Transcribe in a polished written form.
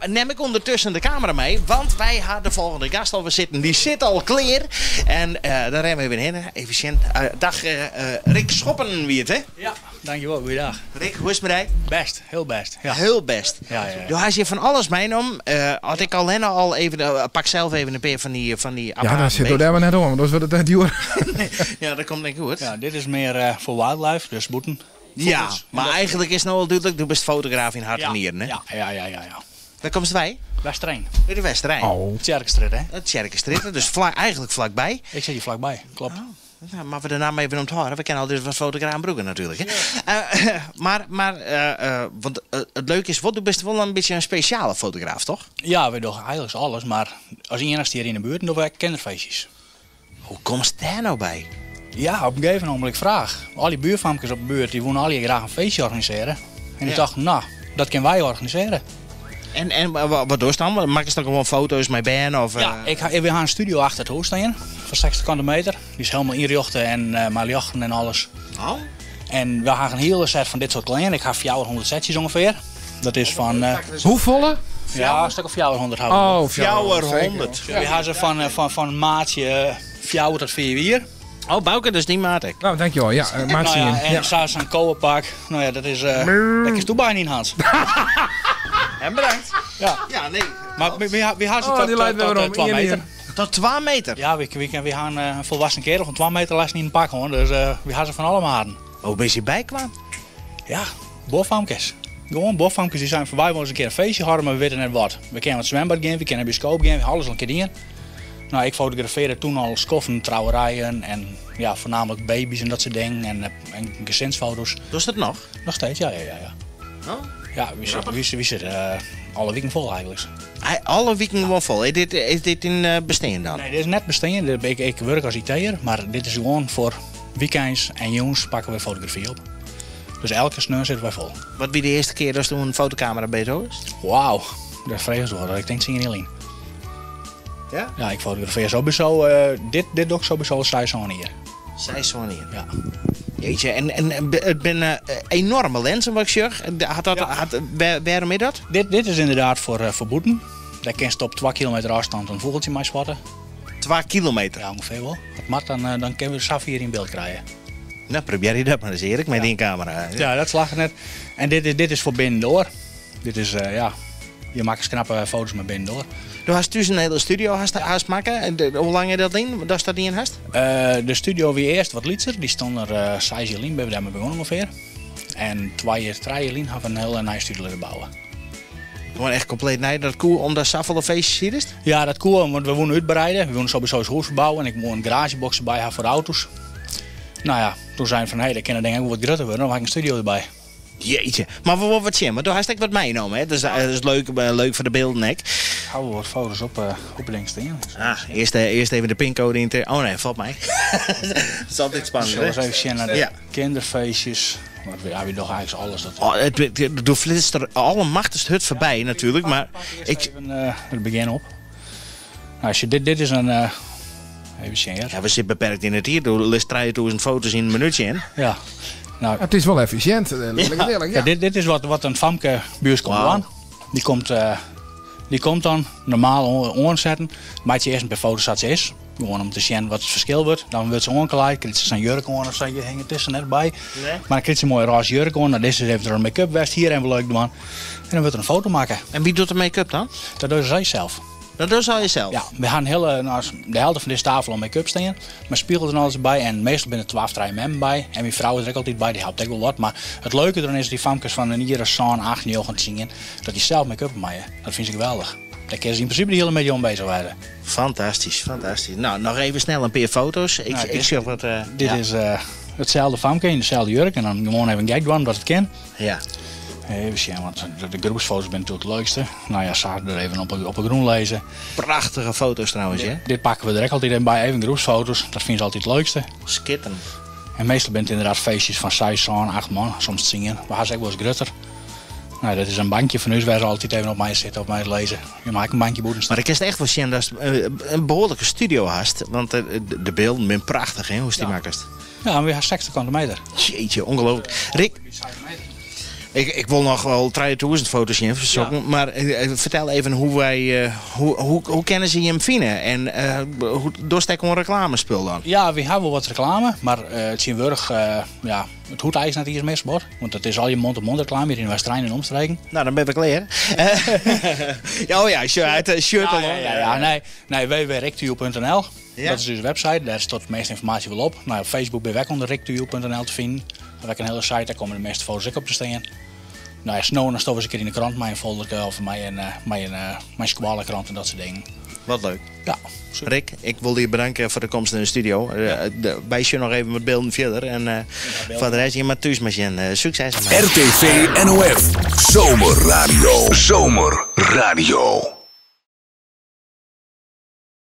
Nim ik ûndertusken de kamera mei, want wy ha de folgjende gast alwer sitten. Dy sit al klear en dan rinne we even hinne. Even sjen. Dag Rick Schoppen wie it, hè? Ja, dankjewol. Goeiedag. Rick, hoe is it mei dy? Bêst, hiel bêst. Ja. Hiel bêst. Ja, ja, ja. Do hast hjir fan alles meinommen. As ik allinne al even, pak sels even in pear fan dy fan dy Ja, apparaten dan sit beet. dêr mar net oan, want oars wurdt it net djoer. Ja, dat komt net goed. Ja, dit is mear foar wildlife, dus bûten. Ja, mar eigenlik is no al dúdlik, do bist fotograaf yn hart en nieren, hè? Ja, ja, ja, ja, ja. Wêr komst wei? Westereen. Út de Westereen. Oh. Tsjerkestrjitte, hè? De Tsjerkestrjitte, dus flak, eigenlik flakby. Ik sit hjir flakby, kloppet. Oh. Nou, moatte we de namme even ûnthâlde. We kinne altyd wat fotografen brûke natuerlik, hè? Mar, mar, want it leuke is wol, do bist wol in bytsje in spesjale fotograaf, toch? Ja, wy dogge eigenlik alles, mar as iennichste hjir yn de buert dogge wy ek kinderfeestjes. Hoe komst dêr no by? Ja, op in gegeven ogenblik fraach. Al dy buurfamkes op de buert dy woene allegear graach in feestje organisearje. En dy tochten, no, dat kinne wy organisearje. En, en wat dochst dan? Makkest dan gewoan foto's mei bern? Of, Ja, ik ha, wy ha in studio achter it hûs stean, fan 60 kante meter. Dy is helemaal ynrjochte en mei ljochten en alles. Oh. En we ha in hiele set fan dit soart klean. Ik ha 400 setsjes ûngefear. Dat is fan. Hoefolle? Ja, in stik of 400 ha we. Oh, 400. Wy ha se fan, fan, fan maatsje 4 tot 5 jier. Oh, Bouke, dat is dyn maat ek. Nou, dankjewel. Ja, maat Nou ja, en ja. sa sa'n kowepak. Nou ja, dat is. Uh, dêr kinst by yn Hans. En bedankt. Ja. Ja, nee. Mar wy, wy, wy ha se Oh, tot, dy leit tot, wer tot, werom. 2 Ien meter. jier. Tot 2 meter? Ja, wy, wy, wy ha in folwassen kerel fan 2 meter lêsten yn in pak hân. Dus uh, wy ha se fan alle maten. Hoe bist hjir bykaam? Ja, buorfamkes. Gewoan buorfamkes dy seinen fan wy wolle ris in kear in feestje hâlde, mar we witte net wat. We kinne nei it swimbad gean, we kinne nei bioskoop gean, we ha alles al in kear dien. Nou, ik fotografearre toen al skoften, trouwerijen en ja, voornamelijk baby's en dat soort dingen en, en gezinsfoto's. Dochst dat noch? Noch steeds, ja, ja, ja. Ja, Oh. ja wy sitte, wy, wy sitte uh, alle wiken fol eigenlik. Alle wiken gewoan fol. Is dit, is dit dyn uh, bestean dan? Nee, dit is net bestean. Ik, ik wurk as IT'er, mar dit is gewoan foar weekends en jûns pakke we fotografy op. Dus elke sneon sitte wy fol. Wat wie de earste kear datst in fotokamera beet hast? Wauw, dat fregest wol. Ik tink 10 jier lyn. Ja? Ja, ik fotografearje sowieso, uh, dit, dit doch ik sowieso al 6 jier. 6 jier? Ja. Jeetje, en, en it binne enoarme lenzen wat ik sjoch. Hat dat, Ja. hat, wêr, wêrom is dat? Dit, dit is ynderdaad foar, uh, foar bûten. Dêr kinst op 2 kilometer ôfstân in fûgeltsje mei spotte. 2 kilometer? Ja, ûngefear wol. Dat moat dan, uh, dan kinne we safier yn byld krije. Nou, probearje dat mar ris, Erik, mei dyn kamera. Ja, dat slagget net. En dit is, dit is foar binnendoar. Dit is, uh, ja, je makkest knappe foto's mei binnendoar. Do hast thús in hiele studio hast, hast makke. En de, hoe lang is dat lyn, datst dat dien hast? Uh, de studio wie earst wat lytser. Dy stie der uh, 6 jier lyn, binne we dêrmei begûn ûngefear. En 2 jier, 3 jier lyn ha we in hiele nije studio litten bouwe. Gewoan echt kompleet nij. Dat koe omdat safolle feestjes hiest? Ja, dat koe, want we woene útbreide. We woene sowieso it hûs ferbouwe en ik woe in garaazjeboks derby ha foar de auto's. Nou ja, doe seinen fan, hé, dan kin it ding ek wol wat grutter wurde, dan ha ik in studio derby. Jeetje, mar we wolle wat sjen, want do hast ek wat meinommen, hè? Dus dat is leuk, leuk foar de bylden ek. Ik ha wol wat foto's op, uh, op it ding stean. Ah, earst, earst even de pincode yn. Oh nee, falt mei. Dat is altyd spannend. Sille we even sjen nei de Ja. kinderfeestjes. Want ja, wy dogge eigenlik alles. Dat... Oh, it, it, do flitst der allemachtichst hurd foarby natuerlik, mar ik even uh, it begjin op. Nou, as je dit, dit is in. Uh, even sjen, ja. Ja, we sitte beperkt yn it tiid. Do litst 3000 foto's yn in minútsje yn. Ja. Nou, it is wol effisjint, ja. Earlik, ja. Ja, dit, dit is wat, wat in famke by ús komt dwaan. Dy komt, uh, dy komt dan normaal oansetten. Meitsje earst in pear foto's sa't se is. Gewoan om te sjen wat it ferskil wurdt. Dan wurdt se oanklaaid, krijt se sa'n jurk oan of sa. Hjir hinget dizze net by. Nee. Mar dan krijt se in moaie rôze jurk oan. Nou, dizze is even troch de make-up west. Hier even leuk dwaan. En dan wurdt der in foto makke. En wie docht de make-up dan? Dat dogge sy sels. Dat dogge sy sels? Ja, we ha in hiele, nou, de helte fan dizze tafel al make-up stean. Mei spegels en alles derby. En meastal binne der 2 of 3 memmen by. En myn frou is der ek altyd by, dy helpt ek wol wat. Mar it leuke deroan is dat dy famkes fan in jier as 7, 8, 9, 10, dat dy sels make-up meie. Dat fine se geweldich. Dêr kinne se yn prinsipe de hiele middei om beuzich wêze. Fantastysk, fantastysk. Nou, noch even snel in pear foto's. Ik, Nou, ik dit- sjoch wat. Dit ja. is uh, itselde famke yn deselde jurk. En dan gewoan even gek dwaan, omdat it kin. Ja. Even sjen, want de, de groepsfoto's binne natuerlik it leukste. Nou ja, sa der even op, op 'e grûn lizze. Prachtige foto's trouwens, hè? Dit pakke we der ek altyd even by, even groepsfoto's. Dat fine se altyd it leukste. Skitterend. En meastal binne it ynderdaad feestjes fan 6, 7, 8 man, soms 10. We ha se ek wolris grutter. Nou, dat is in bankje fan ús wêr't se altyd even op meie sitte of meie lizze. Je meie ek in bankje bûten Mar ik kinst echt wol sjen datst in behoarlike studio hast. Want de, de bylden binne prachtich, hè, hoe'tst dy Ja. makkest. Ja, we ha 60 kante meter. Jeetje, ongelooflik. Rick, Ik wol noch wol 3000 foto's sjen fan sokken, mar fertel even hoe wy, hoe, hoe kinne se jim fine en hoe dochst ek oan reklamespul dan? Ja, wy hawwe wol wat reklame, mar tsjintwurdich, ja, it hoecht eins net iens mear bot, want it is al je mond-to-mond reklame hjir yn Westerein en omstreken. Nou, dan binne we klear. Ja, oh ja, shirt, shirt al. Ja, nee, nee, www.rictoyou.nl. Dat is ús website, dêr stiet de measte ynformaasje wol op. Nou, op Facebook binne we ek ûnder rictoyou.nl te finen. Dêr ha ik in hiele site, dêr komme de measte foto's ek op te stean. Nou ja, snow dan stowe ris in kear yn de krant mei in folderke of mei in, mei in, mei in skoallekrant en dat soart dingen. Wat leuk. Ja. Rick, ik wol dy bedanke foar de komst yn de studio. Wy sjogge noch even wat bylden fierder. En foar de rest, jim moatte thús mar sjen. Sukses. RTV NOF Zomerradio. Zomerradio.